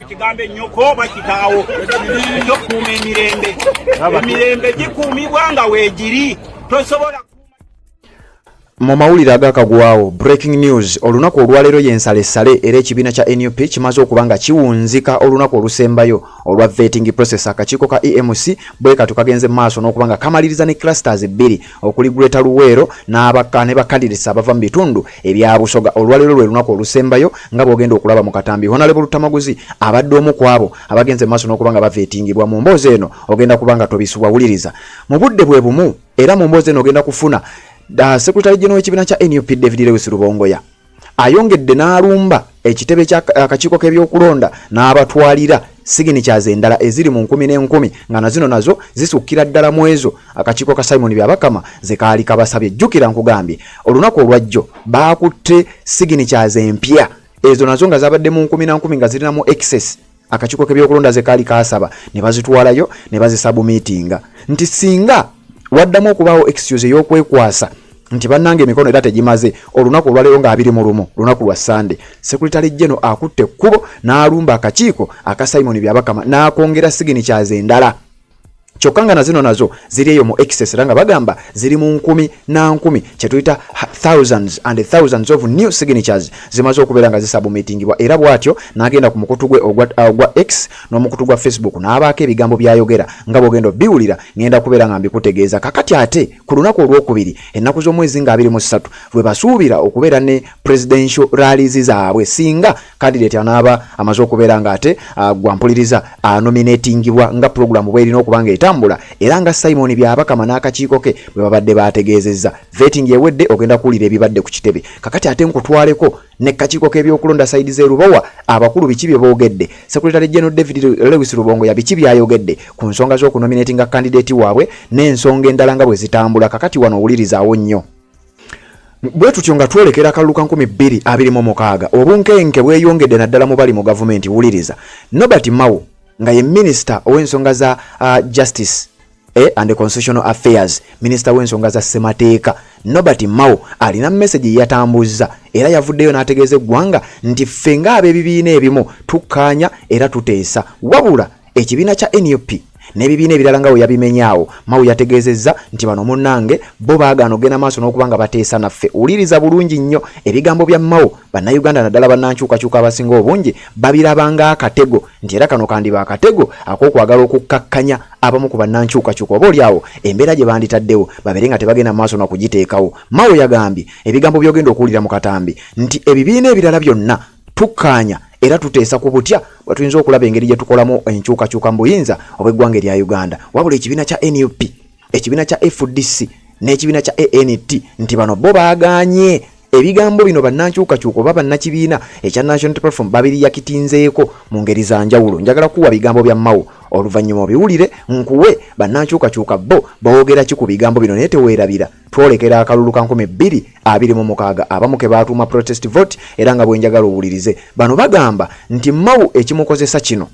Kigambo ennyoko oba kitaawo ekyokukuuma emirembe. Emirembe gikuumibwa nga weegiri, tosobola. Mu mawulire agakagwawo, breaking news, olunaku olwaleero y'ensalessale era ekibiina kya NUP kimaze okuba nga kiwunzika olunaku olusembayo olwa vetting process. Akakiiko ka EMC bwe katyo kagenze mu maaso n'okuba nga kamaliriza ne clusters bbiri okuli Greater Luweero n'abaka ne bacandidates abava mu bitundu ebya Busoga. Olwaleero lwe lunaku olusembayo nga bw'ogenda okulaba mu katambi. Honorable Lutamaguzi abadde omu ku abo abagenze mu maaso n'okuba nga bavetingibwa. Mu mboozi eno ogenda kuba nga tobisubwa, wuliriza mu budde bwe bumu. Era mu mboozi eno ogenda kufuna Secretary General w'ekibiina kya NUP David Lewis Rubongoya ayongedde n'alumba ekitebe ky'akakiiko k'ebyokulonda n'abatwalira signatures endala eziri mu nkumi n'enkumi, nga na zino nazo zisukkira ddala mu ezo akakiiko ka Simon Byabakama ze kaali kabasabye. Jjukira nkugambye olunaku olwajjo baakutte signatures empya, ezo nazo nga zabadde mu nkumi na nkumi, nga zirinamu excess akakiiko k'ebyokulonda ze kaali kaasaba, ne bazitwalayo ne bazisubmittinga nti singa waddamu okubaawo excuse ey'okwekwasa nti bannange emikono era tegimaze. Olunaku olwaleero nga 21, lunaku lwa Sande, Secretary General akutte ekkubo n'alumba akakiiko aka Simon Byabakama n'akwongera signatures endala, kyokka nga nazino nazo ziri eyo mu excess, era nga bagamba ziri mu nkumi na nkumi, kyetuyita thousands and thousands of new signatures zimaze okubeera nga zisubmittingibwa. Era bw'atyo n'agenda ku mukutu gwe ogwa X n'omukutu gwa Facebook n'abaako ebigambo by'ayogera nga bw'ogenda obiwulira, ngenda kubeera nga mbikutegeeza. Kakati ate ku lunaku olwokubiri, ennaku z'omwezi nga 23, lwe basuubira okubeera ne presidential rallies zaabwe singa candidate anaaba amaze okubeera nga ate gwampuliriza anominatingibwa nga puroguramu bwerina okuba nga etambula, era nga Simon Byabakama n'akakiiko ke bwe babadde bategeezezza. Vetting ewedde, ogenda kuwulira ebibadde ku kitebe. Kakati ate nkutwaleko ne kakiiko k'ebyokulonda side z'e Lubowa, abakulu biki bye boogedde? Secretary General David Lewis Rubongoya biki byayogedde ku nsonga z'okunominatinga candidate waabwe n'ensonga endala nga bwe zitambula? Kakati wano owulirizaawo nnyo. Bwe tutyo nga twolekera akalulu ka 2026, obunkenke bweyongedde naddala mu bali mu gavumenti. Wuliriza Norbert Mao nga ye minisita ow'ensonga za justice and constitutional affairs, minisita w'ensonga za ssemateeka Norbert Mao alina message yatambuzza, era yavuddeyo n'ategeeza eggwanga nti ffe ng'ab'ebibiina ebimu tukkaanya era tuteesa, wabula ekibiina kya NUP n'ebibiina ebirala nga bwe yabimenyaawo. Mao yategeezezza nti bano munnange bo baagaana okugenda maaso n'okuba nga bateesa naffe. Wuliriza bulungi nnyo ebigambo bya Mao. Bannayuganda, naddala bannankyukakyuka abasinga obungi, babiraba ng'akatego, nti era kano kandiba akatego ak'okwagala okukkakkanya abamu ku bannankyukakyuka, oba oliawo embeera gye banditaddewo babeere nga tebagenda maaso na kugiteekawo. Mao yagambye ebigambo by'ogenda okuwulira mu katambi nti ebibiina ebirala byonna tukkaanya era tuteesa ku butya bwe tuyinza okulaba engeri gye tukolamu enkyukakyuka mu buyinza obw'eggwanga erya Uganda, wabula ekibiina kya NUP, ekibiina kya FDC n'ekibiina kya ANT, nti bano bo baagaanye. Ebigambo bino bannankyukakyuka oba bannakibiina ekya National Platform babiri yakitinzeeko mu ngeri za njawulo. Njagala kuwa bigambo bya Mao, oluvannyuma obiwulire, nkuwe bannankyukakyuka bo boogera ki ku bigambo bino. Naye teweerabira, twolekera akalulu ka 2026, abamu ke baatuuma protest vote. Era nga bwe njagala owulirize, bano bagamba nti Mao ekimukozesa kino,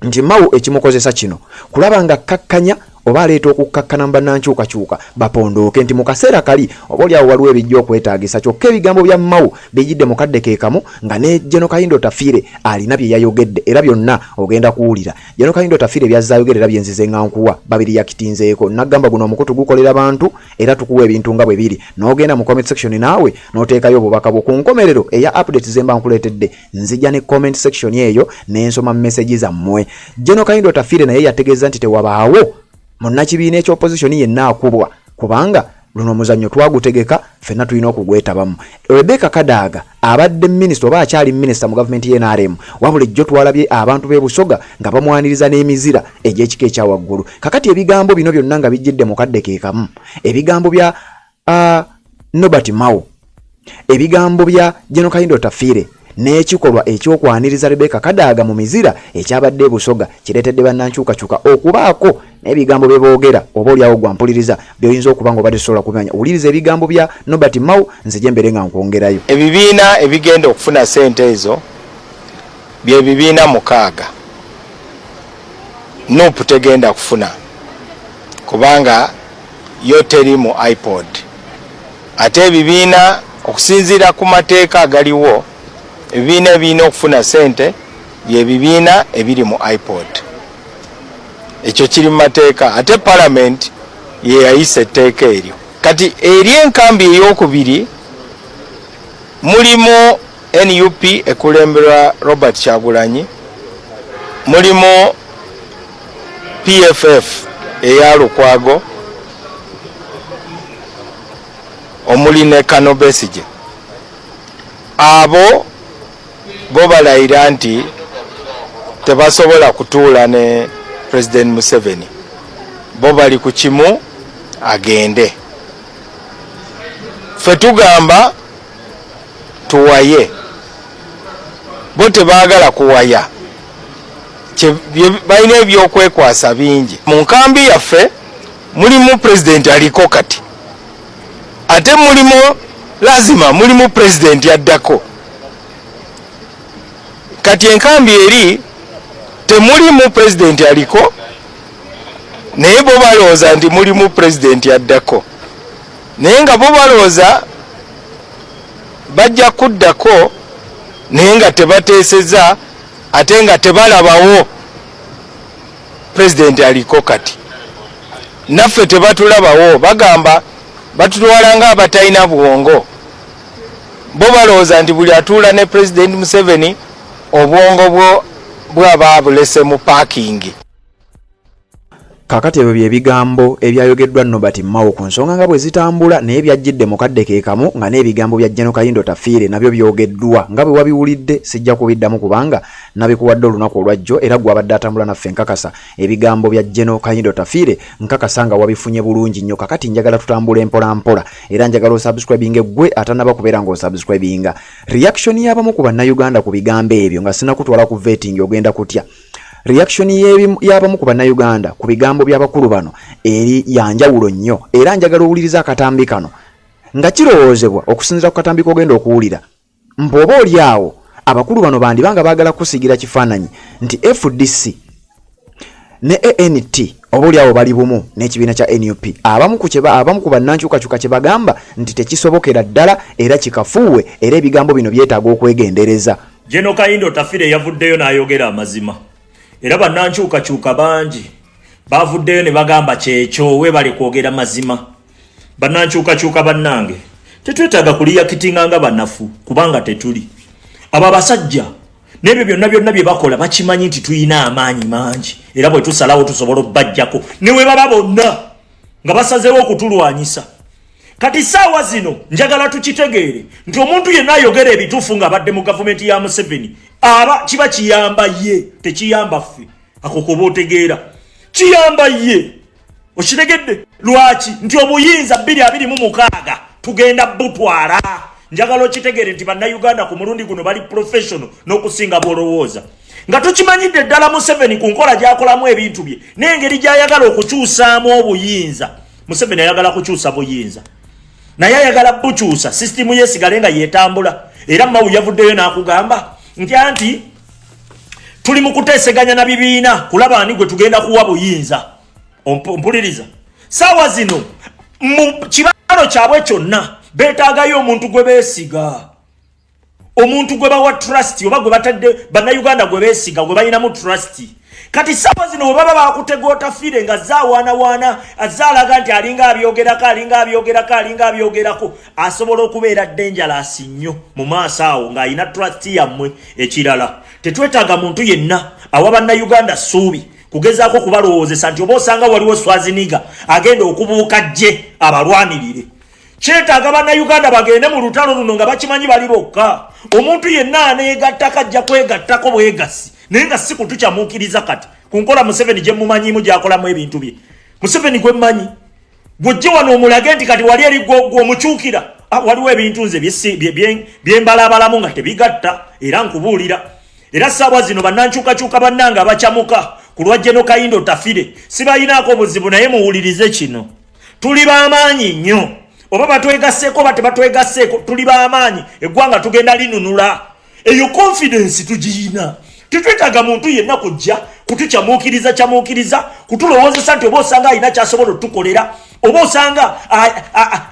Nti Mao ekimukozesa kino kulaba nga kkakkanya oba aleeta okukkakkana mu bannankyukakyuka bapondooke, nti mu kaseera kali oba oliawo waliwo ebijja okwetaagisa. Kyokka ebigambo bya Mao bijjidde mu kadde ke kamu nga ne General Kahinda Otafiire alina bye yayogedde, era byonna ogenda kuwulira General Kahinda Otafiire byazze ayogera, era byenzize nga nkuwa babiri yakitinzeeko. Nagamba guno omukutu gukolera bantu, era tukuwa ebintu nga bwe biri, n'ogenda mu comment section naawe n'oteekayo obubaka bwo. Ku nkomerero eya update zemba nkuleetedde, nzija ne comment section eyo n'ensoma message zammwe. General Kahinda Otafiire naye yategeeza nti tewabaawo munnakibiina eky'opposition yenna akubwa, kubanga luno omuzannyo twagutegeka ffenna, tulina okugwetabamu. Rebecca Kadaga abadde minisita oba akyali minisita mu gavumenti y'NRM, wabula ejjo twalabye abantu b'e Busoga nga bamwaniriza n'emizira egy'ekika ekya waggulu. Kakati ebigambo bino byonna nga bijjidde mu kadde ke kamu, ebigambo bya Norbert Mao, ebigambo bya General Kahinda Otafiire n'ekikolwa ekyokwaniriza Rebecca Kadaga mu mizira ekyabadde e Busoga, kireetedde bannankyukakyuka okubaako n'ebigambo bye boogera, oba oliawo gwampuliriza by'oyinza okuba nga obadde tosobola kumanya. Wuliriza ebigambo bya Norbert Mao, nzije mbeere nga nkwongerayo. Ebibiina ebigenda okufuna sente ezo bye bibiina 6. NUP tegenda kufuna kubanga yo teri mu IPOD. Ate ebibiina, okusinziira ku mateeka agaliwo, Ebibiina ebirina okufuna sente byebibiina ebiri mu ipod. Ekyo kiri mu mateeka, ate palamenti yeyayisa etteeka eryo. Kati eri enkambi eyokubiri mulimu NUP ekulemberwa Robert Kyagulanyi, mulimu PFF eya Lukwago omuli ne Kano Besigye. Abo bo balayira nti tebasobola kutuula ne President Museveni, bo bali ku kimu agende. Ffe tugamba tuwaye, bo tebaagala kuwaya, balina ebyokwekwasa bingi. Mu nkambi yaffe mulimu pulezidenti aliko kati, ate mulimu lazima mulimu pulezidenti addako. Kati enkambi eri temulimu pulezidenti aliko, naye bo balowooza nti mulimu pulezidenti addako, naye nga bo balowooza bajja kuddako, naye nga tebateeseza, ate nga tebalabawo pulezidenti aliko kati. Naffe tebatulabawo, bagamba batutwala nga abatalina bwongo. Bo balowooza nti buli atuula ne pulezidenti Museveni obwongo bwo bwaba abulese mu paakingi. Kaakati ebyo bye bigambo ebyayogeddwa Norbert Mao ku nsonga nga bwe zitambula, naye byajjidde mu kadde ke kamu nga n'ebigambo bya Gen. Kahinda Otafiire nabyo byogeddwa. Nga bwe wabiwulidde sijja kubiddamu kubanga nabikuwadde olunaku olwajjo era ggwe abadde atambula naffe nkakasa ebigambo bya Gen. Kahinda Otafiire nkakasa nga wabifunye bulungi nnyo. Kakati njagala tutambule mpola mpola era njagala osubscribinge ggwe atannaba kubeera ng'osubscribinga. Reaction y'abamu ku Bannayuganda ku bigambo ebyo nga sinakutwala ku vetting ogenda kutya. Reaction y'abamu ku Bannayuganda ku bigambo by'abakulu bano eri ya njawulo nnyo era njagala owulirize akatambi kano nga kirowoozebwa okusinziira ku katambi k'ogenda okuwulira mbu oba oli awo abakulu bano bandiba nga baagala kusiigira kifaananyi nti FDC ne ANT oba oli awo bali bumu n'ekibiina kya NUP. Abamu ku abamu ku bannankyukakyuka kye bagamba nti tekisobokera ddala era kikafuuwe era ebigambo bino byetaaga okwegendereza. General Kahinda Otafiire yavuddeyo n'ayogera amazima era bannankyukakyuka bangi bavuddeyo ne bagamba kyekyo, weebale kwogera mazima. Bannankyukakyuka bannange, tetwetaaga kuliyakitinga nga banafu kubanga tetuli abo abasajja n'ebyo byonna byonna bye bakola bakimanyi nti tulina amaanyi mangi era bwe tusalawo tusobola okubajjako ne we baba bonna nga basazeewo okutulwanyisa. Kati saawa zino njagala tukitegeere nti omuntu yenna ayogera ebituufu ng'abadde mu gavumenti ya Museveni aba kiba kiyamba ye, tekiyamba ffe. Ako koba otegeera kiyamba ye, okitegedde lwaki nti obuyinza 2026 tugenda butwala. Njagala okitegeere nti bannayuganda ku mulundi guno bali professional n'okusinga bw'olowooza, nga tukimanyidde ddala Museveni ku nkola gy'akolamu ebintu bye n'engeri gy'ayagala okukyusaamu obuyinza. Museveni ayagala kukyusa buyinza, naye ayagala bukyusa sisitimu ye esigale nga yetambula. Era Mao yavuddeyo n'akugamba nti anti tuli mu kuteeseganya na bibiina kulaba ani gwe tugenda kuwa buyinza. Mpuliriza, saawa zino mu kibalo kyabwe kyonna beetaagayo omuntu gwe beesiga, omuntu gwe bawa trust oba gwe batadde bannayuganda gwe beesiga, gwe balinamu trust. Kati saawa zino bwe baba bakutega Otafiire nga azaawaanawaana, azze alaga nti alinga abyogerako, alinga abyogerako, alinga abyogerako, asobola okubeera dangerous nnyo mu maaso awo ng'alina trust yammwe. Ekirala, tetwetaaga muntu yenna awa bannayuganda ssuubi kugezaako kubalowoozesa nti oba osanga waliwo Swaziniga agenda okubuuka jje abalwanirire. Kyetaaga bannayuganda bagende mu lutalo luno nga bakimanyi bali bokka. Omuntu yenna aneegattako ajja kwegattako bwegasi, naye nga si kutukyamuukiriza. Kati ku nkola Museveni gye mumanyiimu gy'akolamu ebintu bye, Museveni gwe mmanyi, gw'ojje wano omulage nti kati wali eri gw'omukyukira, waliwo ebintu nze byembalabalamu nga tebigatta. Era nkubuulira, era ssaawa zino bannankyukakyuka bannange abakyamuka ku lwa General Kahinda Otafiire sibalinaako buzibu, naye muwulirize kino. Tuli b'amaanyi nnyo, oba batwegasseeko oba tebatwegasseeko, tuli b'amaanyi, eggwanga tugenda linunula. Eyo confidence tugiyina, tetwetaaga muntu yenna kujja kutukyamuukiriza kyamuukiriza kutulowoozesa nti oba osanga alina kyasobola otukolera. Oba osanga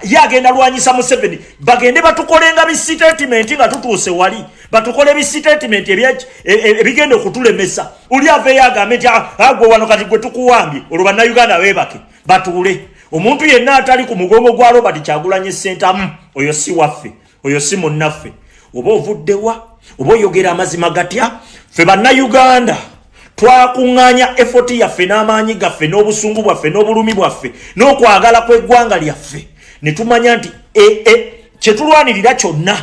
ye agenda lwanyisa Museveni, bagende batukolenga bisitatimenti nga tutuuse wali, batukole bisitatimenti ebigenda okutulemesa. Oli aveeyo agambe nti gwe wano kati gwe tukuwambye, olwo Bannayuganda beebake batuule. Omuntu yenna atali ku mugongo gwa Robert Kyagulanyi Ssentamu, oyo si waffe, oyo si munnaffe. Oba ovuddewa, oba oyogera amazima gatya, ffe Bannayuganda twakuŋŋaanya effort yaffe n'amaanyi gaffe n'obusungu bwaffe n'obulumi bwaffe n'okwagala kw'eggwanga lyaffe, ne tumanya nti kyetulwanirira kyonna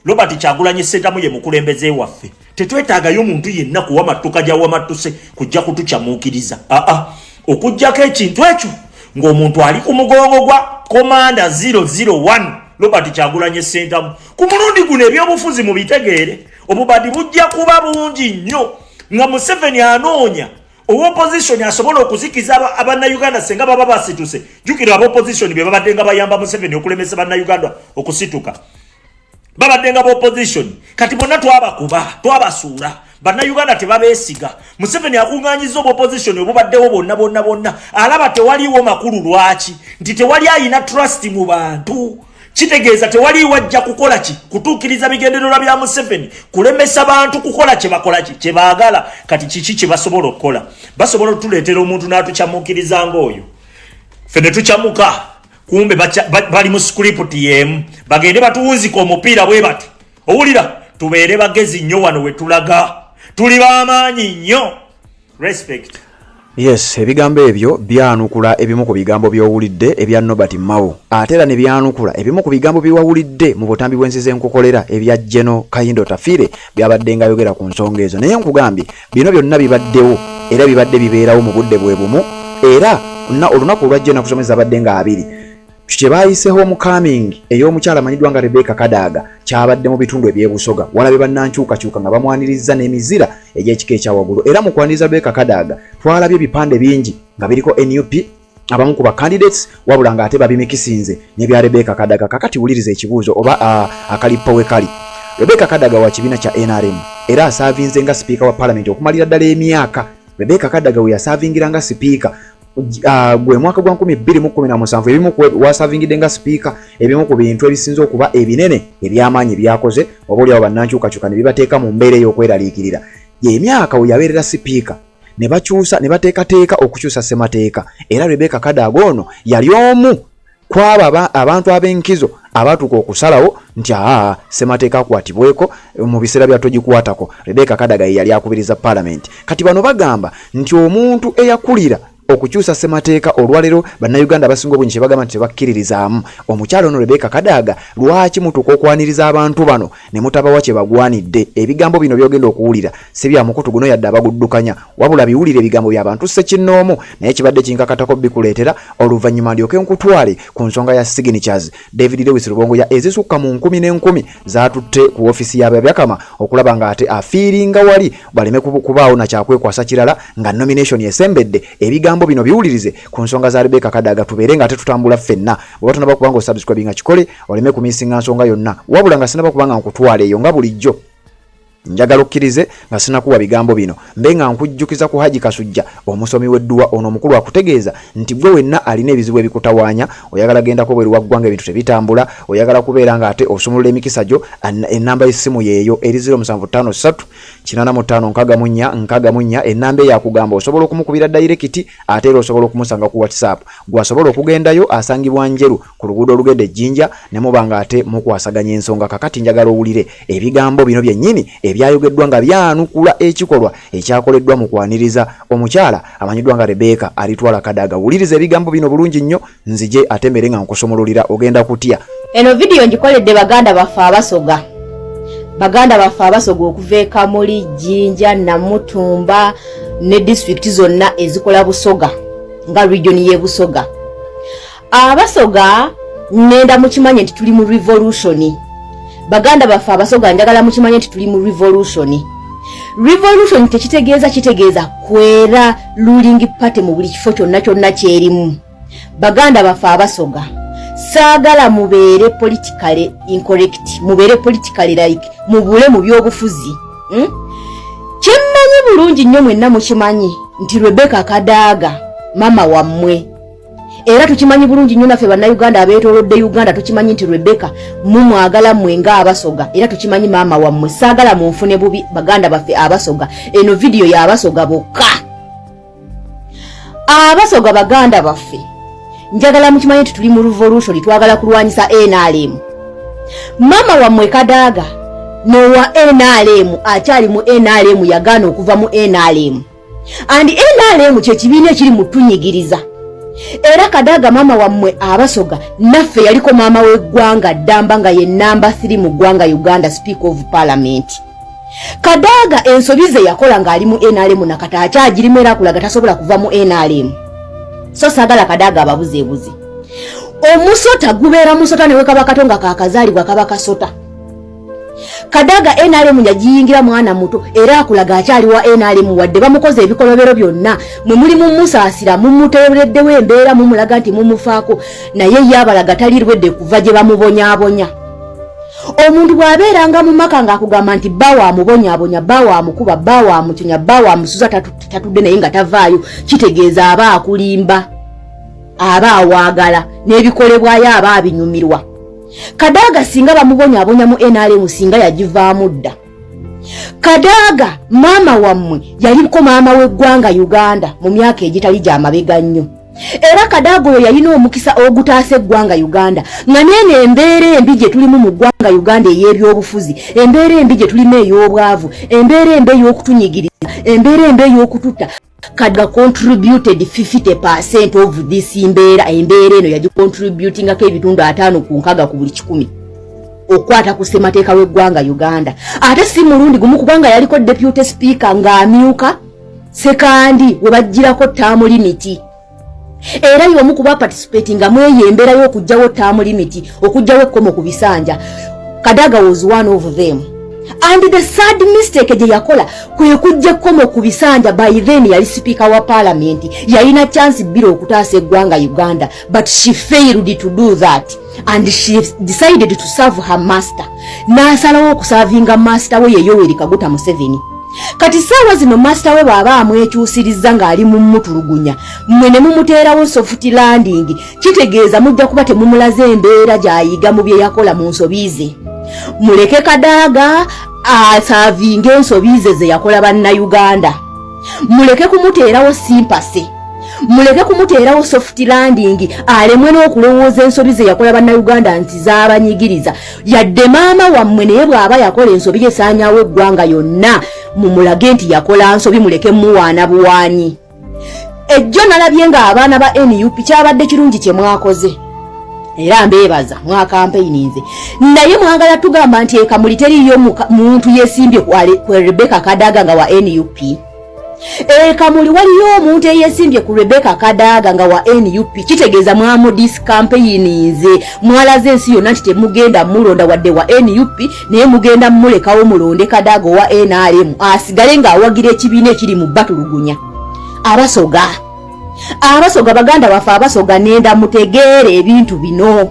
Robert Kyagulanyi Ssentamu ye mukulembeze waffe. Tetwetaagayo muntu yenna kuwamattuka gyawamattuse kujja kutukyamuukiriza, aa okugjako ekintu ekyo ng'omuntu ali ku mugongo gwa Komanda 001 Robert Kyagulanyi Ssentamu. Ku mulundi guno ebyobufuzi mubitegeere, obubadi bujja kuba bungi nnyo nga Museveni anoonya owa opposition asobola okuzikiza Abannayuganda senga baba basituse. Jjukira, aba opposition be babadde nga bayamba Museveni okulemesa Bannayuganda okusituka, babadde nga opposition. Kati bonna twabakuba, twabasuula, Bannayuganda tebabeesiga. Museveni akuŋŋanyiza obwa opposition obubaddewo bonna bonna bonna, alaba tewaliiwo makulu. Lwaki? Nti tewali ayina trust mu bantu. Kitegeeza tewaliiwo ajja kukola ki? Kutuukiriza bigendererwa bya Museveni, kulemesa bantu kukola kye bakola ki? Kye baagala. Kati kiki kye basobola okukola? Basobola otuleetera omuntu n'atukyamuukiriza ng'oyo, ffe ne tukyamuka, kumbe bali mu script y'emu. Bagende batuwunzika omupiira bwe bati. Owulira, tubeere bagezi nnyo wano we tulaga, tuli b'amaanyi nnyo. Respect. Yes, ebigambo ebyo byanukula ebimu ku bigambo by'owulidde ebya Norbert Mao, ate era ne byanukula ebimu ku bigambo bye wawulidde mu butambi bw'ensi z'enkukolera ebya Geno Kahindo Tafire byabadde ng'ayogera ku nsonga ezo. Naye nkugambye, bino byonna bibaddewo era bibadde bibeerawo mu budde bwe bumu, era olunaku olwajjo ennaku z'omwezi zabadde nga 20, kye baayise homecoming ey'omukyala amanyiddwa nga Rebecca Kadaga kyabadde mu bitundu eby'Ebusoga. Walabye bannankyukakyuka nga bamwanirizza n'emizira egy'ekika ekya waggulu, era mu kwaniriza Rebecca Kadaga twalabye ebipande bingi nga biriko NUP, abamu ku ba candidates, wabula ng'ate babimikisinze n'ebya Rebecca Kadaga. Kakati wuliriza ekibuuzo oba akalippo we kali. Rebecca Kadaga wa kibiina kya NRM era asaavinze nga sipiika wa palamenti okumalira ddala emyaka. Rebecca Kadaga we yasaavingira nga sipiika gwe mwaka gwa 2017. Ebimu wasaavingidde nga sipiika, ebimu ku bintu ebisinze okuba ebinene eby'amaanyi byakoze, oba oliawo bannankyukakyuka ne bibateeka mu mbeera ey'okweraliikirira, emyaka we yabeerera sipiika ne bakyusa ne bateekateeka okukyusa ssemateeka. Era Rebecca Kadaga ono yali omu kwabo abantu ab'enkizo abatuuka okusalawo nti aa ssemateeka akwatibweko mu biseera bya togikwatako. Rebecca Kadaga ye yali akubiriza paalamenti. Kati bano bagamba nti omuntu eyakulira okukyusa ssemateeka, olwaleero Bannayuganda abasinga obungi kyebagamba nti tebakkiririzaamu omukyala ono Rebecca Kadaga. Lwaki mutuuka okwaniriza abantu bano ne mutabawa kye bagwanidde? Ebigambo bino byogenda okuwulira si bya mukutu guno yadde abaguddukanya, wabula biwulire ebigambo by'abantu ssekinnoomu, naye kibadde kinkakatako bikuleetera, oluvannyuma ndyoke nkutwale ku nsonga ya signatures David Lewis Rubongoya ezisukka mu nkumi n'enkumi zaatutte ku ofiisi ya Byabakama okulaba ng'ate afiiringa wali baleme kubaawo na kyakwekwasa kirala nga nomination esembedde. Ebigambo bino biwulirize ku nsonga za Rebecca Kadaga, tubeere ng'ate tutambula ffenna. Bw'oba tonaba kubanga osubscribinga, kikole oleme kumisinga nsonga yonna. Wabula nga sinaba kubanga nkutwala eyo, nga bulijjo njagala okkirize nga sinakuwa bigambo bino, mbe nga nkujjukiza ku Haji Kasujja, omusomi w'edduwa ono omukulu akutegeeza nti gwe wenna alina ebizibu ebikutawaanya, oyagala gendako bweru wa ggwanga, ebintu tebitambula, oyagala kubeera nga ate osumulula emikisa gyo, ennamba y'essimu yeeyo eri 0753 85 64 64. Ennamba eyo akugamba osobola okumukubira direct, ate era osobola okumusanga ku WhatsApp. Gwasobola okugendayo, asangibwa Njeru ku luguudo olugenda Ejjinja, ne muba nga ate mukwasaganya ensonga. Kakati njagala owulire ebigambo bino byennyini ebyayogeddwa nga byanukula ekikolwa ekyakoleddwa mu kwaniriza omukyala amanyiddwa nga Rebecca Alitwala Kadaga. Wuliriza ebigambo bino bulungi nnyo, nzije ate mbere nga nkusumululira ogenda kutya. Eno vidiyo ngikoledde baganda baffe Abasoga, baganda baffe Abasoga okuva e Kamuli, Jjinja, Namutumba ne disitulikiti zonna ezikola Busoga nga region y'e Busoga. Abasoga, nenda mukimanye nti tuli mu revolution. Baganda baffe Abasoga, njagala mukimanye nti tuli mu revolution. Revolution tekitegeeza, kitegeeza kwera ruling party mu buli kifo kyonna kyonna kyerimu. Baganda baffe Abasoga, saagala mubeere politically incorrect, mubeere politically like mubule mu byobufuzi, Kyemmanyi bulungi nnyo, mwenna mukimanyi nti Rebecca Kadaaga mama wammwe. Era tukimanyi bulungi nnyo naffe Bannayuganda abeetoolodde Uganda, tukimanyi nti Rebecca mumwagala mmwe ng'Abasoga, era tukimanyi maama wammwe. Saagala munfune bubi, baganda baffe Abasoga. Eno vidiyo y'Abasoga bokka. Abasoga baganda baffe, njagala mukimanye nti tuli mu revolution, twagala kulwanyisa NRM. Maama wammwe Kadaaga nowa NRM, akyali mu NRM, yagaana okuva mu NRM, and NRM kyekibiina ekiri mu tunyigiriza. Era Kadaaga maama wammwe Abasoga naffe yaliko maama w'eggwanga ddamba, nga ye namba 3 mu ggwanga Uganda, Speaker of Parliament. Kadaaga ensobi ze yakola ng'ali mu NRM nakati akyagirimu, era akulaga tasobola kuva mu NRM. So saagala Kadaaga ababuzeebuze. Omusota gubeera musota newe kaba kato, nga kakazaalibwa kaba kasota. Kadaga NRM yagiyingira mwana muto, era akulaga akyali wa NRM wadde bamukoze ebikolobero byonna. Mwe muli mumusaasira, mumuteereddewo embeera, mumulaga nti mumufaako, naye ye abalaga tali lwedde kuva gye bamubonyaabonya. Omuntu bw'abeeranga mu maka ng'akugamba nti bbaawe amubonyaabonya, bbaawe amukuba, bbaawe amucunya, bbaawe amusuza, tatudde naye nga tavaayo, kitegeeza aba akulimba, aba awaagala n'ebikolebwayo, aba abinyumirwa. Kadaaga singa bamubonyaabonya mu NRM, singa yagivaamu dda. Kadaaga maama wammwe yaliko maama w'eggwanga Uganda mu myaka egitali gyamabega nnyo, era Kadaaga oyo yalina omukisa ogutaasa eggwanga Uganda, nga neeno embeera embi gye tulimu mu ggwanga Uganda ey'ebyobufuzi, embeera embi gye tulimu ey'obwavu, embeera embi ey'okutunyigiriza, embeera embi ey'okututta, Kadaga contributed 50% of this mbeera. Embeera eno yagicontributingako ebitundu 50 ku 60 ku buli 100 okukwata ku ssemateeka w'eggwanga Uganda. Ate si mulundi gumu, kubanga yaliko deputy speaker ng'amyuka Sekandi we bagirako term limit, era y'omu kuba participatinga mweyo embeera y'okugjawo term limit, okugjawo ekkomo ku bisanja. Kadaga was one of them, and the sad mistake gye yakola kwe kujja ekkomo ku bisanja. By then yali sipiika wa parliament, yalina chance bbiri okutaasa eggwanga Uganda, but she failed to do that and she decided to serve her master. N'asalawo okuservinga master we, ye Yoweri Kaguta Museveni. Kati saawa zino master we bw'aba amwekyusiriza ng'ali mu mutulugunya, mmwe ne mumuteerawo soft landing, kitegeeza mujja kuba temumulaze embeera gy'ayiga mu bye yakola mu nsobi ze. Muleke Kadaaga aservinga ensobi ze ze yakola Bannayuganda. Muleke kumuteerawo sympathy, muleke kumuteerawo soft landing, alemwe n'okulowooza ensobi ze yakola Bannayuganda nti zaabanyigiriza. Yadde maama wammwe, naye bw'aba yakola ensobi esaanyawo eggwanga yonna, mumulage nti yakola nsobi, muleke muwaana buwaanyi. Ejjo nalabye ng'abaana ba NUP, kyabadde kirungi kye mwakoze, era mbeebaza, mwakampeyinize, naye mwagala tugamba nti ekamuli teriiyo muntu yesimbye ku Rebecca Kadaga nga wa NUP? Ekamuli waliyo omuntu eyesimbye ku Rebecca Kadaga nga wa NUP. Kitegeeza mwamudiscampaigninze, mwalaze ensi yonna nti temugenda mulonda wadde wa NUP, naye mugenda mulekawo mulonde Kadaga owa NRM asigale ng'awagira ekibiina ekiri mu batulugunya Abasoga. Abasoga baganda baffe, Abasoga, nenda mutegeere ebintu bino.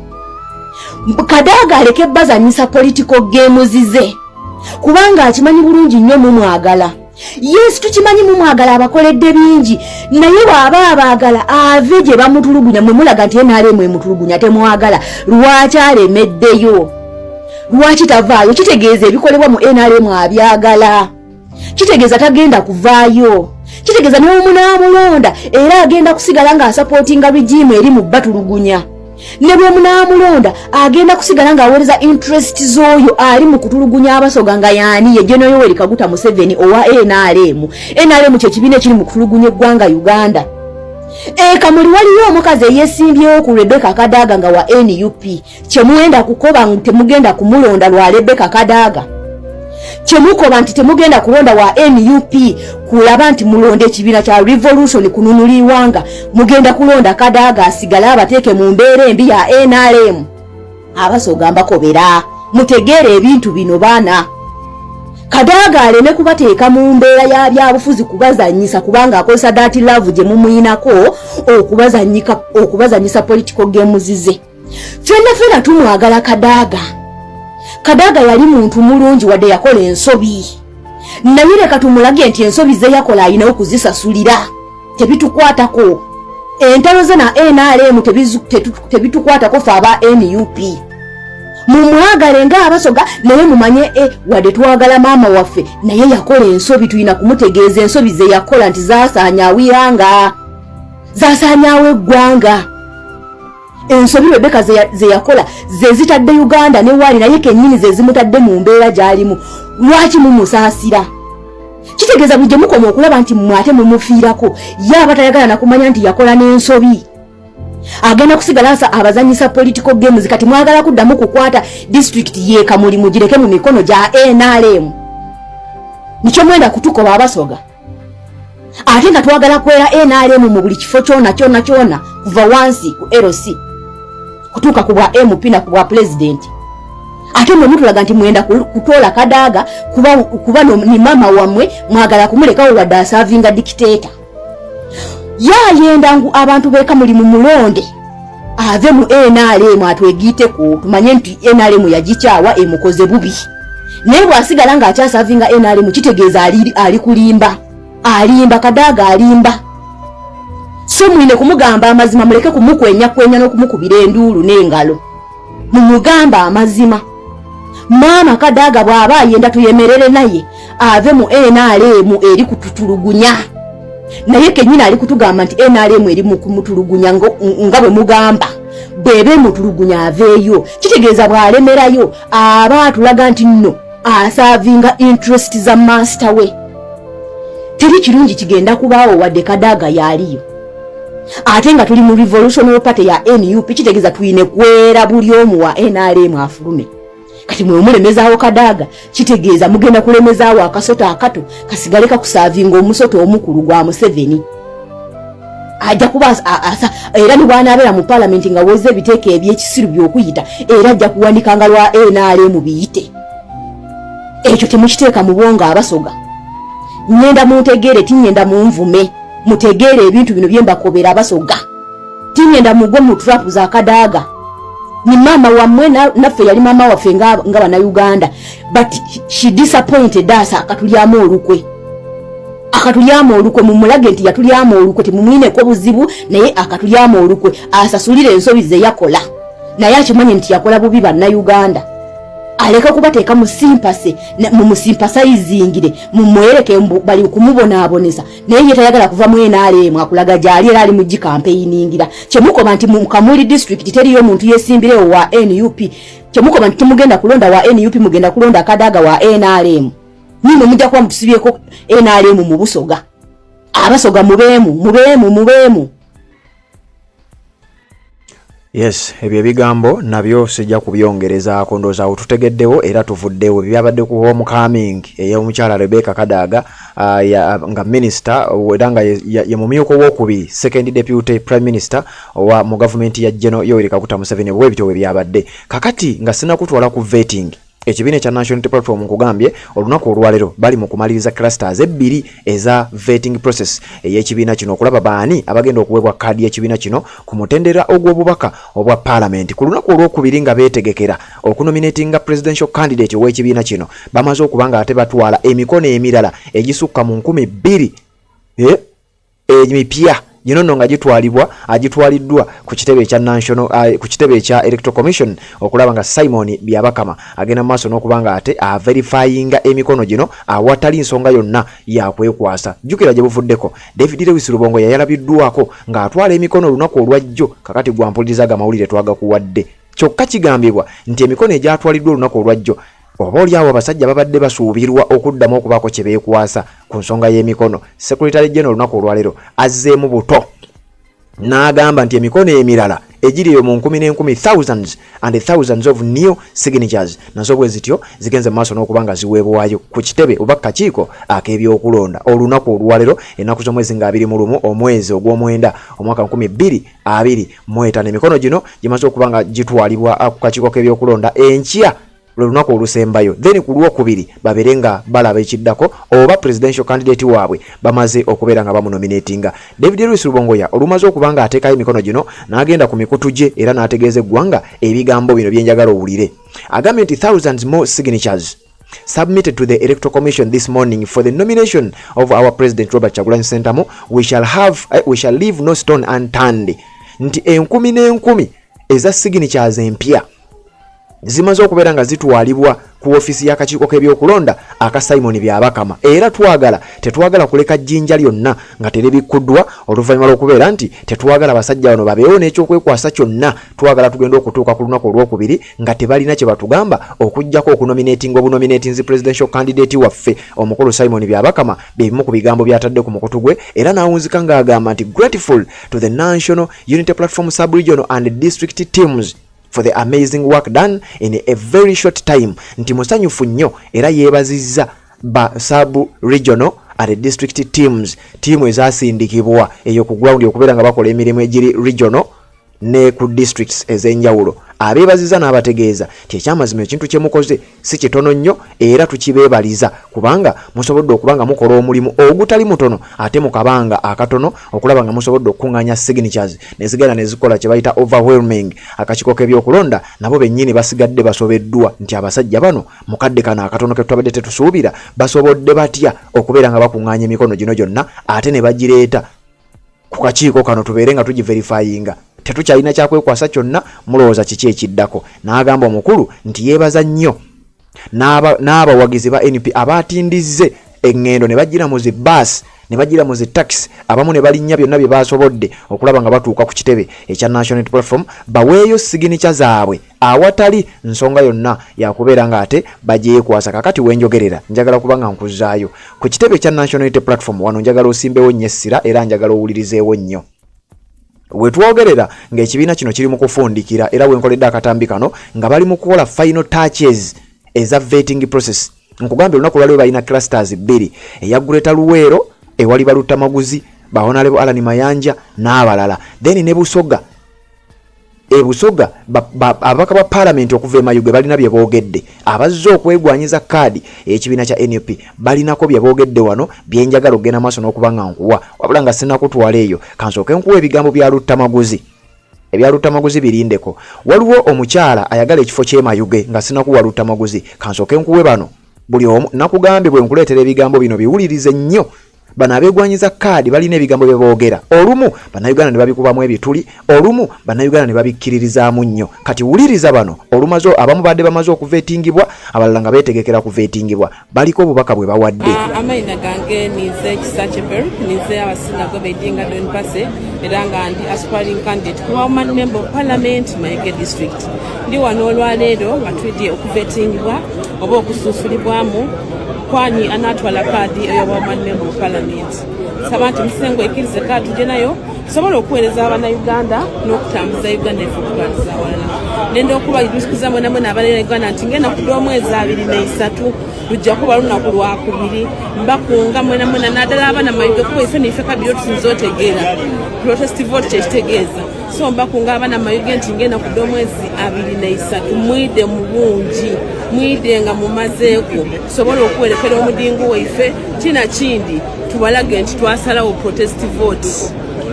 Kadaga aleke bazanyisa political games ze, kubanga akimanyi bulungi nnyo mumwagala. Yes, tukimanyi mumwagala, abakoledde bingi, naye bw'aba abaagala ave gye bamutulugunya. Mwe mulaga nti NRM emutulugunya, temwagala. Lwaki alemeddeyo? Lwaki tavaayo? Kitegeeza ebikolebwa mu NRM abyagala, kitegeeza tagenda kuvaayo, kitegeeza n'omunaamulonda era agenda kusigala ng'asupportinga regime eri mu batulugunya. Ne bwe munaamulonda, agenda kusigala ng'aweereza interest z'oyo ali mu kutulugunya Abasoga, nga yaani? Ye Gen Yoweri Kaguta Museveni owa NRM. NRM kye kibiina ekiri mu kutulugunya eggwanga Uganda. Ekamuli waliyo omukazi eyesimbyewo ku Rebecca Kadaga nga wa NUP. Kyemugenda kukoba temugenda kumulonda lwa Rebecca Kadaga? Kyemukoba nti temugenda kulonda wa NUP kulaba nti mulonda ekibiina kya revolution kununula iwanga, mugenda kulonda Kadaga asigale abateeke mu mbeera embi ya NRM? Abasoga, mbakobera mutegeere ebintu bino, baana. Kadaga aleme kubateeka mu mbeera ya byabufuzi kubazanyisa, kubanga akozesa that love gye mumuyinako okubazanyisa political games ze. Ffenna ffena tumwagala Kadaaga. Kadaaga yali muntu mulungi wadde yakola ensobi, naye leka tumulage nti ensobi ze yakola alina okuzisasulira. Tebitukwatako. Entalo ze na NRM tebitukwatako fe aba NUP. Mumwagale ng'Abasoga, naye mumanye wadde twagala maama waffe, naye yakola ensobi. Tulina kumutegeeza ensobi ze yakola nti zasaanyaawo iranga, zasaanyaawo eggwanga. Ensobi Rebeka ze yakola ze zitadde Uganda ne waali, naye kennyini ze zimutadde mu mbeera gy'alimu. Lwaki mumusaasira? Kitegeeza buli gye mukoma okulaba nti mmwe ate mumufiirako, ye aba tayagala nakumanya nti yakola n'ensobi. Agenda kusigala abazanyisa political games. Kati mwagala kuddamu kukwata disitulikiti ye Kamuli mugireke mu mikono gya NRM? Nikyo mwenda kutukoba Abasoga? Ate nga twagala kwera NRM mu buli kifo kyona kyona kyona, kuva wansi ku LC kutuuka ku bwa MP na ku bwa pulezidenti. Ate mwe mutulaga nti mwenda kutoola Kadaaga kuba ni maama wammwe, mwagala kumulekawo wadde aservinga dictator. Yayenda ngu abantu b'e Kamuli mu mulonde ave mu NRM atwegiiteko, tumanye nti NRM yagikyawa, emukoze bubi. Naye bw'asigala ng'akyaservinga NRM, kitegeeza ali kulimba, alimba. Kadaaga alimba, so mwine kumugamba amazima. Muleke kumukwenyakwenya n'okumukubira enduulu n'engalo. Mumugamba amazima. Maama Kadaaga bw'aba ayenda tuyemerere naye, ave mu NRM eri kututulugunya. Naye kenyini ali kutugamba nti NRM eri mu kumutulugunya, nga bwe mugamba. Bw'eba emutulugunya, aveeyo. Kitegeeza bw'alemerayo, aba atulaga nti nno aservinga interest za master we. Teri kirungi kigenda kubaawo wadde Kadaaga yaaliyo. Ate nga tuli mu revolutionary party ya NUP, kitegeeza tuyine kwera buli omu wa NRM afulume. Kati mwe mulemezaawo Kadaaga, kitegeeza mugenda kulemezaawo akasota akato kasigale kakuservinga omusota omukulu gwa Museveni. Ajja kuba era ne bw'anaabeera mu palamenti nga weza ebiteeka ebyekisiru by'okuyita, era ajja kuwanikanga lwa NRM biyite. Ekyo temukiteeka mu bwongo, Abasoga. Ngenda muntegeere, tiŋŋenda munvume. Mutegeere ebintu bino bye mbakobera, Abasoga. Tiŋŋenda mugwe mu trap za Kadaaga. Ni maama wammwe, naffe yali maama waffe nga Bannayuganda, but she disappointed us. Akatulyamu olukwe, akatulyamu olukwe. Mumulage nti yatulyamu olukwe. Temumwineko buzibu, naye akatulyamu olukwe, asasulire ensobi ze yakola. Naye akimanye nti yakola bubi Bannayuganda. Aleke kubateeka mu sympathy, mumusympathizingire, mumwereke mbu bali kumubonaabonesa, naye ye tayagala kuva mu NRM. Akulaga gyali era ali mu gicampaigningira. Kyemukoba nti mu Kamuli district teriyo omuntu yesimbirewo wa NUP, kyemukoba nti temugenda kulonda wa NUP, mugenda kulonda Kadaaga wa NRM. Nimwe mujja kuba mutusibyeko NRM mu Busoga. Abasoga, mubeemu, mubeemu, mubeemu. Yes, ebyo ebigambo nabyo sijja kubyongerezaako. Ndowooza awo tutegeddewo era tuvuddewo. Byabadde ku homecoming ey'omukyala Rebecca Kadaga, nga minisita era nga ye mumyuka owokubiri, second deputy prime minister owa mu gavumenti ya General Yoweri Kaguta Museveni. Bwe bityo bwe byabadde. Kakati nga sinakutwala ku vetting, ekibiina ekya National Unity Platform, nkugambye, olunaku olwaleero bali mu kumaliriza clusters ebbiri eza vetting process ey'ekibiina kino, okulaba baani abagenda okuweebwa kaadi y'ekibiina kino ku mutendera ogw'obubaka obwa paalamenti ku lunaku olwokubiri, nga beetegekera okunominatinga presidential candidate ow'ekibiina kino. Bamaze okuba nga ate batwala emikono emirala egisukka mu 2000 emipya gino nno nga gitwalibwa, agitwaliddwa ku kitebe ekya national, ku kitebe ekya Electoral Commission, okulaba nga Simon Byabakama agenda mu maaso n'okuba nga ate averifyinga emikono gino awatali nsonga yonna yakwekwasa. Jjukira gye buvuddeko David Lewis Rubongoya yalabiddwako ng'atwala emikono olunaku olwajjo. Kakati gwampuliriza, amawulire twagakuwadde. Kyokka kigambibwa nti emikono egyatwaliddwa olunaku olwajjo, oba oli awo abasajja babadde basuubirwa okuddamu okubaako kye beekwasa ku nsonga y'emikono. Secretary General olunaku olwaleero azzeemu buto n'agamba nti emikono emirala egiri eyo mu nkumi n'enkumi, thousands and thousands of new signatures, nazo bwe zityo zigenze mu maaso n'okuba nga ziweebwayo ku kitebe oba kakiiko ak'ebyokulonda olunaku olwaleero, ennaku z'omwezi nga 21 omwezi ogw'omwenda omwaka 2025. Emikono gino gimaze okuba nga gitwalibwa ku kakiiko k'ebyokulonda. Enkya lwe lunaku olusembayo, then ku lwokubiri babeere nga balaba ekiddako oba presidential candidate waabwe bamaze okubeera nga bamunominatinga. David Lewis Rubongoya olumaze okuba nga ateekayo emikono gino, n'agenda ku mikutu gye era n'ategeeza eggwanga ebigambo bino byenjagala owulire. Agambye nti thousands more signatures submitted to the Electoral Commission this morning for the nomination of our President Robert Kyagulanyi Ssentamu. We shall have we shall leave no stone unturned. Nti enkumi n'enkumi eza signatures empya zimaze okubeera nga zitwalibwa ku ofiisi y'akakiiko k'ebyokulonda aka Simon Byabakama, era twagala tetwagala kuleka jjinja lyonna nga teribikkuddwa oluvannyuma lw'okubeera nti tetwagala basajja bano babeewo n'ekyokwekwasa kyonna. Twagala tugenda okutuuka ku lunaku olwokubiri nga tebalina kye batugamba okuggyako okunominatinga obunominatinzi presidential candidate waffe omukulu Simon Byabakama. Bye bimu ku bigambo by'atadde ku mukutu gwe, era n'awunzika ng'agamba nti grateful to the National Unity Platform sub-regional and district teams for the amazing work done in a very short time, nti musanyufu nnyo era yeebazizza ba sub regional and district teams, tiimu ezasindikibwa eyo ku ground okubeera nga bakola emirimu egiri regional ne ku districts ez'enjawulo. Abeebaziza n'abategeeza nti ekyamazima ekintu kye mukoze si kitono nnyo era tukibeebaliza kubanga musobodde okuba nga mukola omulimu ogutali mutono ate mu kabanga akatono okulaba nga musobodde okukuŋŋaanya signatures ne zigenda ne zikola kye bayita overwhelming. Akakiiko k'ebyokulonda nabo bennyini basigadde basobeddwa nti abasajja bano mu kadde kano akatono ke twabadde tetusuubira basobodde batya okubeera nga bakuŋŋaanya emikono gino gyonna ate ne bagireeta ku kakiiko kano tubeere nga tugiverifyinga, tetukyalina kyakwekwasa kyonna. Mulowooza kiki ekiddako? N'agamba omukulu nti yeebaza nnyo n'abawagizi ba NP abatindizze eŋŋendo ne bagira mu zi baasi ne bagira mu zi takisi, abamu ne balinnya byonna bye basobodde okulaba nga batuuka ku kitebe ekya National Unity Platform baweeyo signature zaabwe awatali nsonga yonna yakubeera nga ate bagyekwasa. Kakati wenjogerera njagala kuba nga nkuzaayo ku kitebe ekya National Unity Platform. Wano njagala osimbewo nnyo essira era njagala owulirizeewo nnyo. Wetwogerera ng'ekibiina kino kiri mu kufundikira, era wenkoledde akatambi kano nga bali mu kukola final touches eza vetting process. Nkugambye olunaku lwaliwo balina clusters bbiri, eya Greater Luweero ewali baluttamaguzi ba Honorable Alan Mayanja n'abalala, then ne Busoga. E Busoga ababaka ba paalamenti okuva e Mayuge balina bye boogedde, abazze okwegwanyiza kaadi ey'ekibiina kya NUP balinako bye boogedde. Wano byenjagala okugenda maaso n'okuba nga nkuwa, wabula nga sinakutwala eyo, kansooke nkuwa ebigambo bya Luttamaguzi. Ebya Luttamaguzi birindeko. Waliwo omukyala ayagala ekifo ky'e Mayuge. Nga sinakuwa Luttamaguzi, kansooke nkuwe bano. Buli omu nakugambye bwe nkuleetera ebigambo bino biwulirize nnyo. Bano abeegwanyiza kaadi balina ebigambo bye boogera, olumu Bannayuganda ne babikubamu ebituli, olumu Bannayuganda ne babikkiririzaamu nnyo. Kati wuliriza bano olumaze, abamu badde bamaze okuvetingibwa, abalala nga beetegekera kuvetingibwa, baliko obubaka bwe bawadde. Amayina gange ninze Kisakye Beruk, ninze abasinga Edinga Don Pase, era nga ndi aspiring candidate kuba woman member of parliament Mayuge district. Ndi wano olwaleero nga twidye okuvetingibwa oba okusuusulibwamu kwani anaatwala kaadi ey'oba woman member of parliament. Saba nti musengo ekkirize kaadi tujje nayo tusobole okuweereza abannayuganda n'okutambuza Uganda efe okutwaliza awalala. Nenda okubajukiza mwena mwena abalera Uganda nti ngenda kudda omwezi 23, lujja kuba lunaku lwakubiri. Mbakunga mwena mwena naddala abaana Mayuge, kuba ife nife kabiri otusinza otegeera protest vote kyekitegeeza. So mbakunga abaana Mayuge nti ngenda kudda omwezi 23, mwide mu bungi, mwide nga mumazeeko tusobole okuwerekera omudingu waife. Kina kindi tubalage nti twasalawo protest vote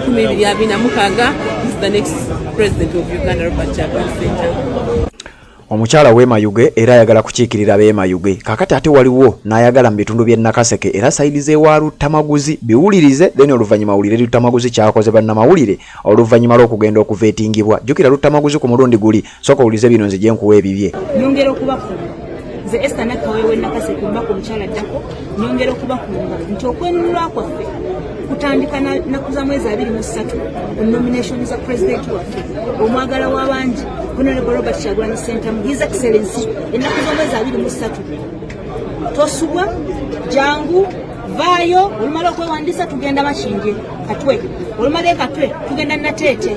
2026 is the next president of Uganda, Robert Kyagulanyi Ssentamu. Omukyala w'e Mayuge era ayagala kukiikirira b'e Mayuge. Kaakati ate waliwo n'ayagala mu bitundu by'e Nakaseke era side z'ewa Luttamaguzi. Biwulirize, then oluvannyuma wulire Luttamaguzi kyakoze bannamawulire oluvannyuma lw'okugenda okuvetingibwa. Jjukira Luttamaguzi ku mulundi guli. Sooka owulize bino, nzije nkuwa ebibye. Nyongera okubakunga, nze Esther Nakkaweewe Nakaseke, omubaka omukyala addako, nyongera okubakunga nti okwenunula kwaffe kutandika naku za mwezi 23 ku nomination za pulezidenti waffe omwagala w'abangi, Honorable Robert Kyagulanyi Ssentamu, His Excellency. Ennaku z'omwezi 23, tosubwa, jangu, vaayo. Olumala okwewandiisa tugenda Makindye Katwe, olumala e Katwe tugenda Nateete.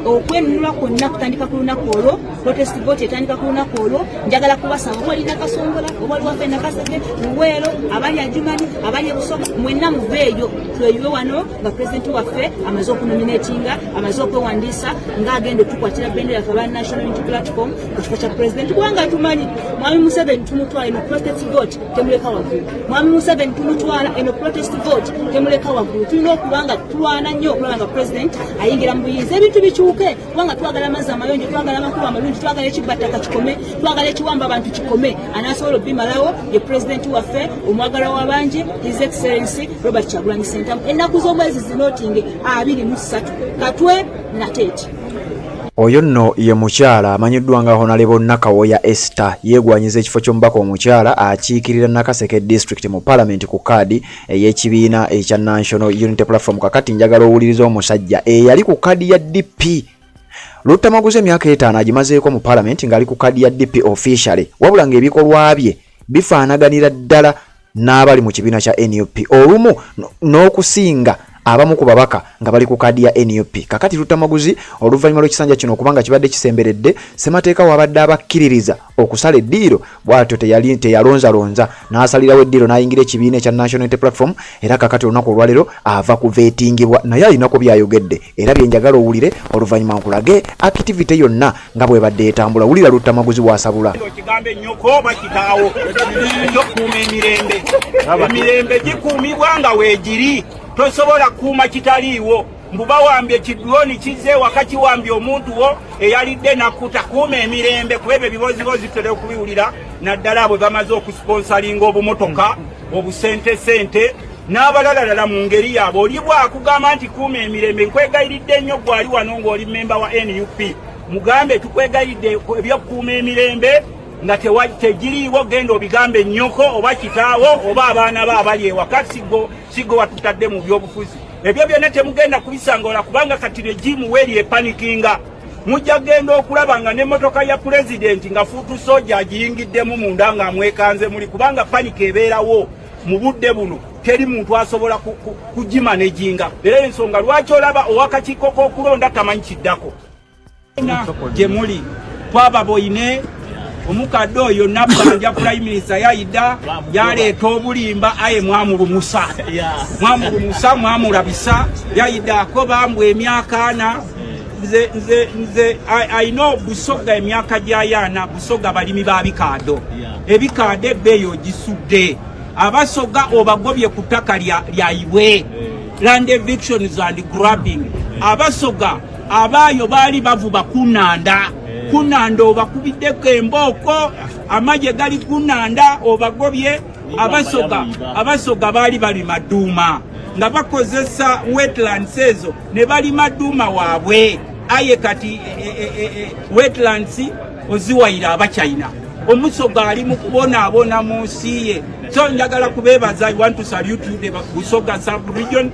Okwenunula kwonna kutandika ku lunaku olwo, protest vote etandika ku lunaku olwo. Njagala kubasaba oba oli Nakasongola, oba oli waffe Nakaseke, Luweero, abali Adjumani, abali ebusoga, mwenna muveeyo tweyiwe wano nga pulezidenti waffe amaze okunominatinga, amaze okwewandiisa ng'agenda otukwatira bendera yaffe aba National Unity Platform ku kifo kya pulezidenti, kubanga tumanyi mwami Museveni tumutwala. Eno protest vote temuleka waggulu. Mwami Museveni tumutwala. Eno protest vote temuleka waggulu. Tulina okuba nga tulwana nnyo okulaba nga pulezidenti ayingira mu buyinza, ebintu bikyuka. Tuzuukuke, kubanga twagala amazzi amayonjo, twagala amakubo amalungi, twagala ekibbattaka kikome, twagala ekiwamba abantu kikome. Anaasobola obimalawo ye pulezidenti waffe omwagalwa w'abangi, His Excellency Robert Kyagulanyi Ssentamu. Ennaku z'omwezi zinootinge 23, Katwe Nateeti. Oyo nno ye mukyala amanyiddwa nga Honalebo Nakawoya Esther, yeegwanyiza ekifo ky'omubaka omukyala akiikirira Nakaseke District mu Palamenti ku kaadi ey'ekibiina ekya National Unity Platform. Kakati njagala owulirize omusajja eyali ku kaadi ya DP Luttamaguzi, emyaka 5 agimazeeko mu Palamenti ng'ali ku kaadi ya DP officially, wabula ng'ebikolwa bye bifaanaganira ddala n'abali mu kibiina kya NUP, olumu n'okusinga abamu ku babaka nga bali ku kaadi ya NUP. Kakati Luttamaguzi, oluvannyuma lw'ekisanja kino okubanga kibadde kisemberedde ssemateeka wabadde abakkiririza okusala eddiiro, bw'atyo teyali teyalonzalonza n'asalirawo eddiiro n'ayingira ekibiina ekya National Unity Platform. Era kakati olunaku olwaleero ava kuveetingibwa, naye alinako byayogedde era bye njagala owulire, oluvannyuma nkulage activity yonna nga bwebadde etambula. Wulira Luttamaguzi bw'asabula. Okigambe nnyoko oba kitaawo ekyokukuuma emirembe. Emirembe gikuumibwa nga weegiri, tosobola kukuuma kitaliiwo. Mbu bawambye kidroni kizze ewaka kiwambye omuntu wo eyalidde nakkuta. Kuuma emirembe, kuba ebyo ebibozibozi tutera okubiwulira, naddala bwe bamaze okusponsalinga obumotoka obusente sente n'abalalalala mu ngeri yaabwe. Oli bwakugamba nti kuuma emirembe, nkwegayiridde nnyo, gwali wano ng'oli memba wa NUP, mugambe tukwegayiridde, ebyokukuuma emirembe nga tegiriiwo, genda obigambe nnyoko oba kitaawo oba abaana bo abali ewaka. Siggo watutadde mu byobufuzi, ebyo byonna temugenda kubisangola, kubanga kati regime weeri epanikinga. Mujja genda okulaba nga n'emmotoka ya pulezidenti nga foot soldier agiyingiddemu munda ng'amwekanze muli, kubanga panic ebeerawo mu budde buno, teri muntu asobola kugimanejinga. Era ensonga lwaki olaba owakakiiko k'okulonda tamanyi kiddako gye muli. Twaba boine omukadde oyo Nabbanja, prime minister, yayida yaleeta obulimba, aye mwamulumusa, mwamulumusa, mwamulabisa. Yayida akoba mbu emyaka 40. Nze I know Busoga, emyaka gya 40 Busoga balimi ba bikaado. Ebikaado ebbeeyi ogisudde, Abasoga obagobye ku ttaka lyayibwe, land evictions and grabbing. Abasoga abaayo baali bavuba kunanda kunanda, obakubiddeko embooko, amagye gali kunanda, obagobye. Abasoga baali balima dduuma nga bakozesa wetlands ezo ne balima dduuma waabwe, aye kati wetlands oziwayira Abachina. Omusoga ali mu kubonaabona mu nsi ye. So njagala kubeebaza, I want to salute you, the Busoga sub region.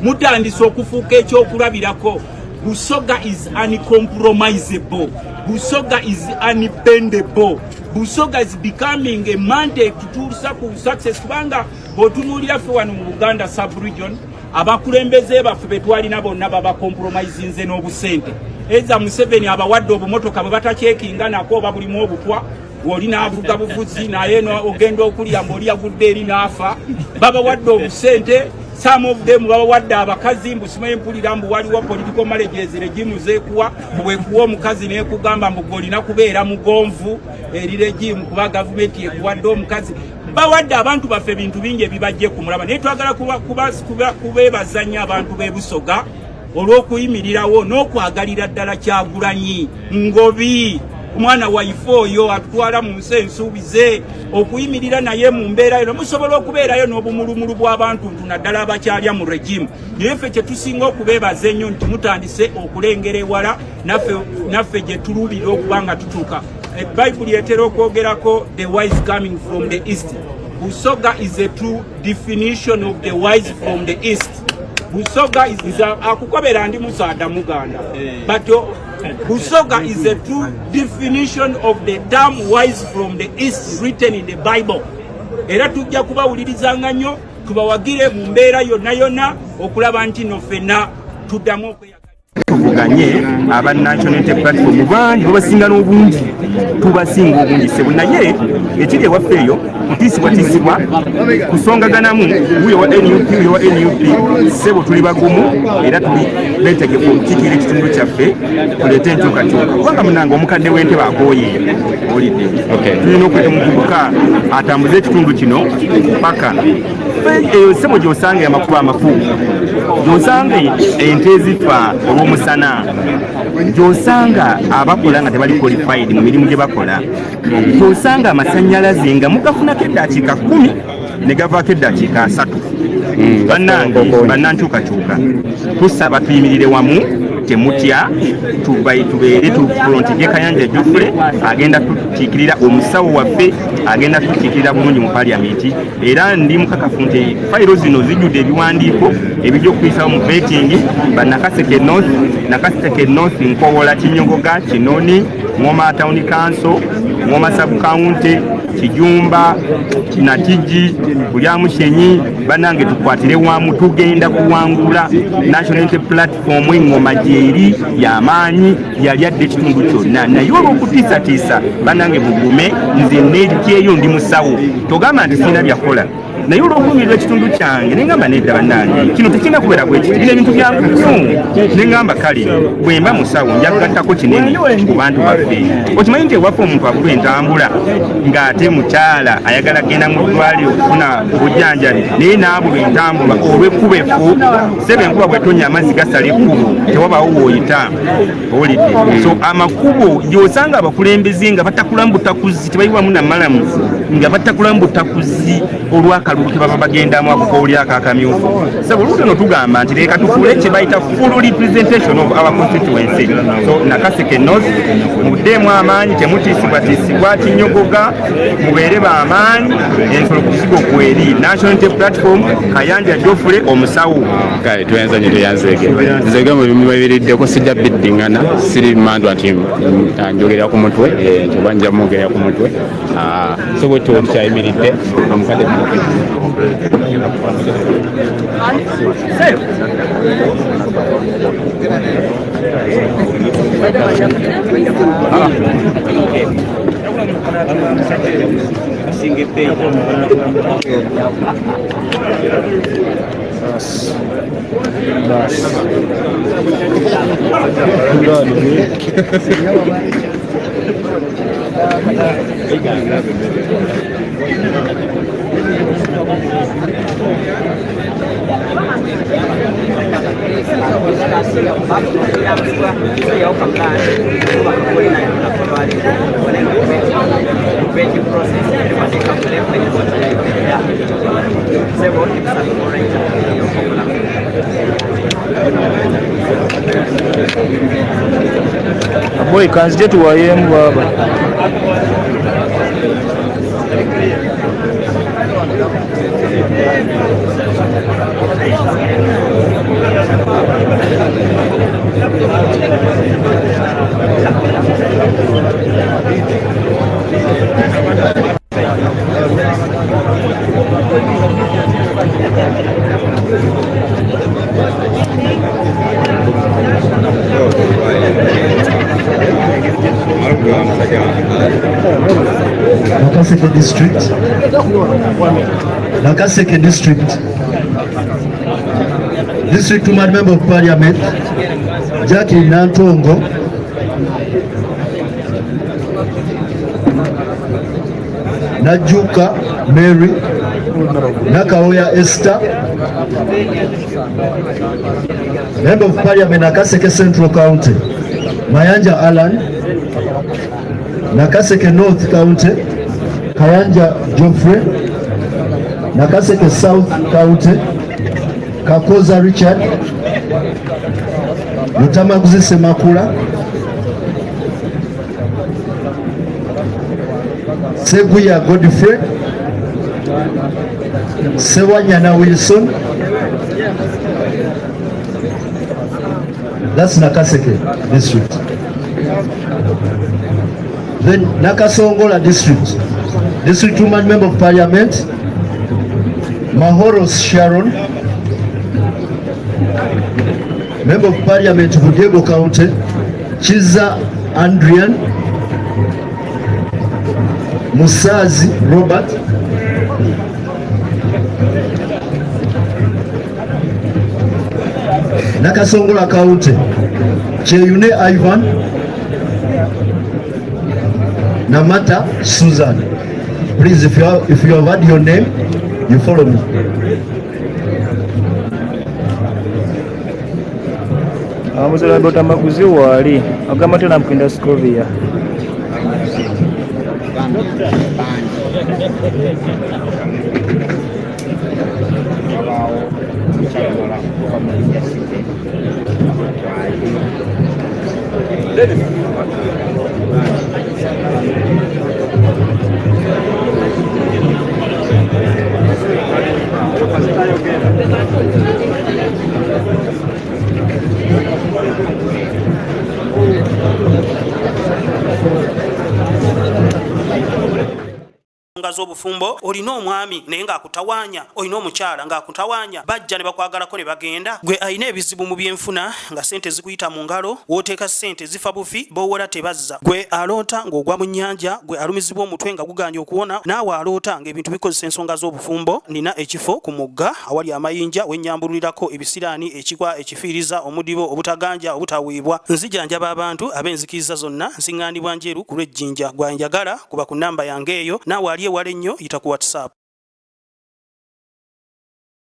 Mutandise okufuuka ekyokulabirako. Busoga is uncompromisable, Busoga is unbendable, Busoga is becoming a mandate tutuusa ku success, kubanga bw'otunuulira ffe wano mu Buganda sub region, abakulembeze baffe betwalina bonna babacompromisinze n'obusente. Eza Museveni abawadde obumotoka bwe batakyekinga nako oba bulimu obutwa, oli n'avuga buvuzi naye ogenda okulya mbu oli yagudde eri n'afa. Babawadde obusente, some of them babawadde abakazi, mbu simanyi mpulira mbu waliwo political marriages regime zeekuwa, bwekuwa omukazi nekugamba mbu gwe olina kubeera mugonvu eri regime kuba gavumenti ekuwadde omukazi. Bawadde abantu baffe ebintu bingi ebibajje ku mulaba, naye twagala kubeebaza nnyo abantu b'e Busoga olw'okuyimirirawo n'okwagalira ddala Kyagulanyi Ngobi, omwana waife oyo atutwala mu nsi ensuubize, okuyimirira naye mu mbeera yo. Musobola okubeerayo n'obumulumulu bw'abantu ntu naddala abakyalya mu regime, naye ffe kye tusinga okubeebaza ennyo nti mutandise okulengera ewala naffe gye tuluubirira okuba nga tutuuka. Bayibuli etera okwogerako the wise coming from the east. Busoga is a true definition of the wise from the east. Busoga is akukobera ndi musaada muganda, but Busoga is a true definition of the term wise from the east written in the Bible. Era tujja kubawulirizanga nnyo, tubawagire mu mbeera yonna yonna okulaba nti no ffenna tuddamu okweyagala. Tuvuganye aba National Unity Platform bangi, babasinga n'obungi, tubasinga obungi sebo, naye ekiri ewaffe eyo kutiisibwatiisibwa, kusongaganamu, wuyo wa NUP, wuyo wa NUP. Sebo, tuli bagumu era tuli betegefu okukiikirira ekitundu kyaffe, tuleete enkyukakyuka, kubanga munange omukadde w'entebe akooye, olidde. Tulina okuleeta omuvubuka atambuze ekitundu kino paka eyo sebo gy'osanga amakubo amafu. Gyosanga ente ezifa olw'omusana, gyosanga abakola nga tebali qualified mu mirimu gye bakola, gyosanga amasannyalaze nga mugafunako eddakiika 10 ne gavaako eddakiika 30. Bannange bannankyukakyuka, tusaba tuyimirire wamu, temutya, tubeere tufrontige Kayanja Geoffrey agenda tukiikirira, omusawo waffe agenda tukiikirira bulungi mu parliament. Era ndi mukakafu nti fayiro zino zijjudde ebiwandiiko ebijja okuyisawo mu vetting. Bannakaseke North, Nakaseke North, Nkowola, Kinyogoga, Kinoni, Ngoma Town Council, Ngoma Sub County, Kijumba, Nakiji, Bulyamushenyi, bannange tukwatire wamu, tugenda kuwangula National Unity Platform. Engoma gyeri y'amaanyi, yali adda ekitundu kyonna, naye olw'okutiisatiisa, bannange mugume. Nze nejjeeyo, ndi musawo, togamba nti sirina byakola, naye olw'okulumirwa ekitundu kyange nengamba nedda, bannange kino tekirina kubeera bwe kiti, bino ebintu byangu nnyo. Nengamba kale bwe mba musawo nja kugattako kinene ku bantu baffe. Okimanyi nti ewaffe omuntu abulwa entambula ng'ate mukyala ayagala genda mu ddwaliro okufuna obujjanjabi, naye n'abulwa entambula olw'ekkubo effu. Sebe, enkuba bwetonya amazzi gasala ekkubo, tewabaawo w'oyita, owulidde? So amakubo gy'osanga abakulembeze nga batakulamu butakuzi, tebayiwamu namalamu, nga batakulamu butakuzi olw'akalulu ke baba bagendamu, ako kowuli ako akamyufu. Sebo, oluusi eno tugamba nti leka tufuule kye bayita full representation of our constituency. So Nakaseke North, muddeemu amaanyi, temutiisibwatiisibwa. Kinyogoga, mubeere b'amaanyi, ensolo ku kigo kweri. National Unity Platform, Kayanja Geoffrey omusawo. Kale tweyanza nyo, tweyanzeege. Nze ebigambo bimubabiriddeko sijja biddingana, siri mandwa nti njogera ku mutwe, nti oba nja mwogerera ku mutwe. So bwe tuba tukyayimiridde omukadde. Boy, kanzije tuwayeemu baaba. Nakaseke District, Nakaseke District, District Woman Member of Parliament, Jackie Nantongo, Najuka Mary, Nakaoya Esther, Member of Parliament, Nakaseke Central County, Mayanja Alan, Nakaseke North County, Kayanja Geoffrey, Nakaseke South County, Kakoza Richard, Lutamaguzi Semakula, Seguya Godfrey, Sewanyana Wilson, that's Nakaseke District. Then Nakasongola District, District Woman Member of Parliament, Mahoros Sharon, Member of Parliament, Budego County, Chiza Andrian, Musazi Robert, Nakasongola County, Cheyune Ivan, Namata Susan. Please, if you have had your name, you follow me. Amuzira Lutamaguzi waali agamba tena mukenda Scovia. Ensonga z'obufumbo, olina omwami naye ng'akutawaanya, olina omukyala ng'akutawaanya, bajja ne bakwagalako ne bagenda. Gwe alina ebizibu mu byenfuna nga ssente zikuyita mu ngalo, w'oteeka ssente zifa bufi, b'owola tebazza. Gwe aloota ng'ogwa mu nnyanja, gwe alumizibwa omutwe nga gugaanye okuwona, naawe aloota ng'ebintu bikozesa ensonga z'obufumbo, nina ekifo ku mugga awali amayinja we nnyambululirako ebisiraani, ekikwa, ekifiiriza, omudibo, obutaganja, obutaweebwa. Nzijanjaba abantu ab'enzikiriza zonna, nsiŋŋaanibwa Njeru ku lw'e Jinja. Gwe anjagala kuba ku nnamba yange eyo, naawe ali ewala ennyo yita ku WhatsApp.